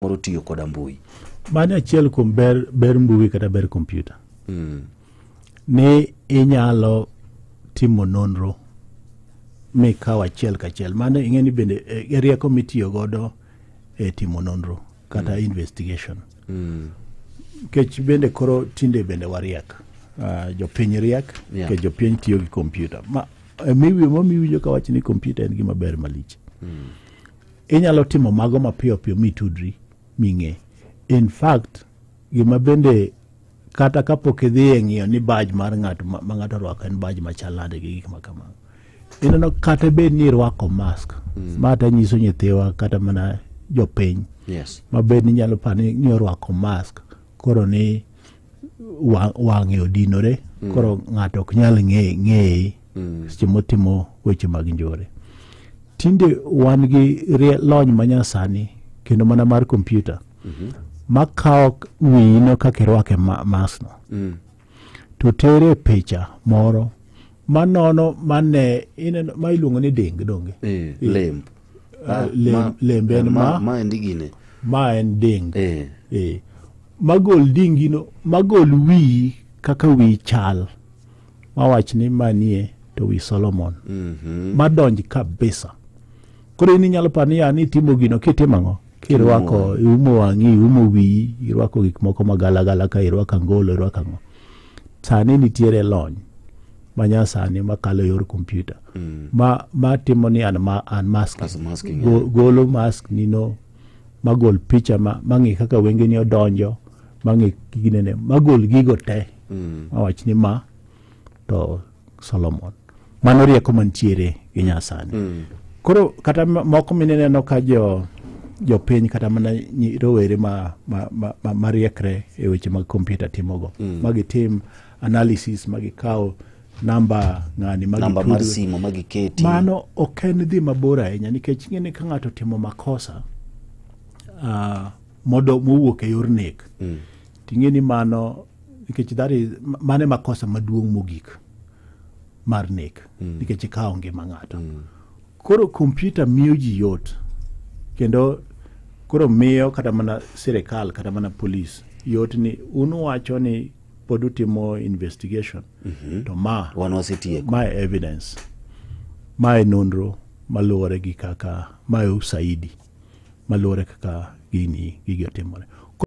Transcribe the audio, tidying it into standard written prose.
Moro tiyo koda mbui. Mano achiel kuom ber, ber mbui kata ber kompyuta. Ni inyalo timo nonro mikaw achiel kachiel. Mano ing'e ni bende e rieko mitiyo godo e timo nonro kata investigation. Nikech bende koro tinde bende wariek. Jopiny riek, nikech jopiny tiyo gi kompyuta. Ma miwinjo ka wach ni kompyuta en gima ber malich. Inyalo timo mago mapiyo piyo mitudri ming'e. In fact, gima bende kata kapok idhi e ng'iyo ni badge mar ng'ato ma ng'ato orwako en badge machal nade gi gik ma kamago. Ineno kata bed ni irwako mask, ma ta nyiso nyithiwa kata mana jopiny ma bed ni nyalo paro ni orwako mask, koro ni wang'e odinore, koro ng'ato ok nyal ng'eye seche motimo weche mag njore. Tinde wan gi lony manyasani kendo mana mar kompyuta makawo wiyino kaka irwake mask no to tere e picha moro manono mane ineno ma iluongo ni ding donge. Lemb. Lembe en ma ma endi gine. Ma en ding. Magol dingino, magol wiyi kaka wiyi chal. Mawach ni manie to wi Solomon. Madonj kabisa. Koro in inyalo paro ni ya ni itimo gino kitimo ang'o? Kirwako, iumo wang'i, iumo wiyi, irwako gik moko magalagala ka irwako angolo, irwako ang'o. Sani nitiere lony manyasani makalo yor kompyuta ma timo ni unmasking. Unmasking, Golo mask nino, magol picha mang'i kaka wengeni odonjo, mang'i ginene, magol gigo te. Mawach ni ma to Solomon. Mano rieko mantiere gi nyasani. Koro kata moko mineneno ka jopiny kata mana rowere mariekre e weche mag kompyuta timogo. Ma gitim analysis, ma gikaw namba ng'ani, ma namba mar gitudre. Simu ma giketi. Mano ok en dhi mabor ahinya nikech ing'e ni ka ng'ato otimo makosa modo mowuok e yor nek, ting'e ni mano nikech that is mano e makosa maduong' mogik mar nek nikech ikawo ngima ng'ato. Koro kompyuta miyo ji yot kendo koro miyo kata mana sirikal kata mana polis yot ni un wacho ni pod utimo investigation to ma wan wasetieko, ma e evidence, ma e nonro maluwore gi kaka ma e usaidi maluwore kaka gini gigi otimore.